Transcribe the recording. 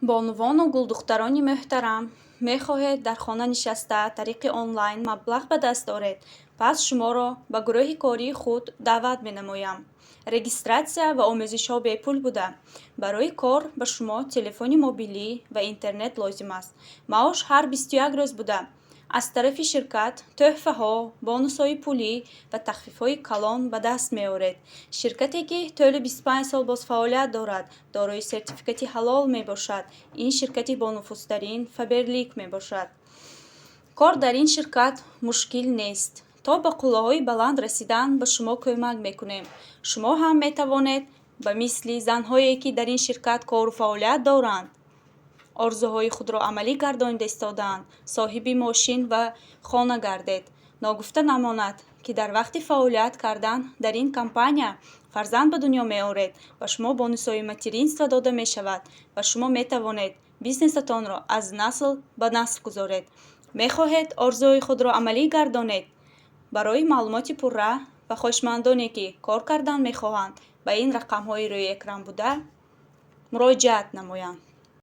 Бонувону гулдухтарони муҳтарам, мехоҳед дар хона нишаста тариқи онлайн маблағ ба даст оред? Пас шуморо ба гурӯҳи кории худ даъват менамоям. Регистратсия ва омӯзишҳо бепул буда, барои кор ба шумо телефони мобилӣ ва интернет лозим аст. Маош ҳар 21 рӯз буда, аз тарафи ширкат тӯҳфаҳо, бонусҳои пулӣ ва тахфифҳои калон ба даст меоред. Ширкате, ки тӯли 25 сол боз фаъолият дорад, дорои сертификати ҳалол мебошад. Ин ширкати бонуфузтарин Фаберлик мебошад. Кор дар ин ширкат мушкил нест. То ба қуллаҳои баланд расидан ба шумо кӯмак мекунем. Шумо ҳам метавонед ба мисли занҳое, ки дар ин ширкат кору фаъолият доранд, орзуҳои худро амалӣ гардонида истодаанд, соҳиби мошин ва хона гардед. Ногуфта намонад, ки дар вақти фаъолият кардан дар ин компания фарзанд ба дунё меоред, ба шумо бонусҳои материнства дода мешавад ва шумо метавонед бизнесатонро аз насл ба насл гузоред. Мехоҳед орзуи худро амалӣ гардонед? Барои маълумоти пурра ва хоҳишмандоне, ки кор кардан мехоҳанд, ба ин рақамҳои рӯи экран буда муроҷиат намоянд.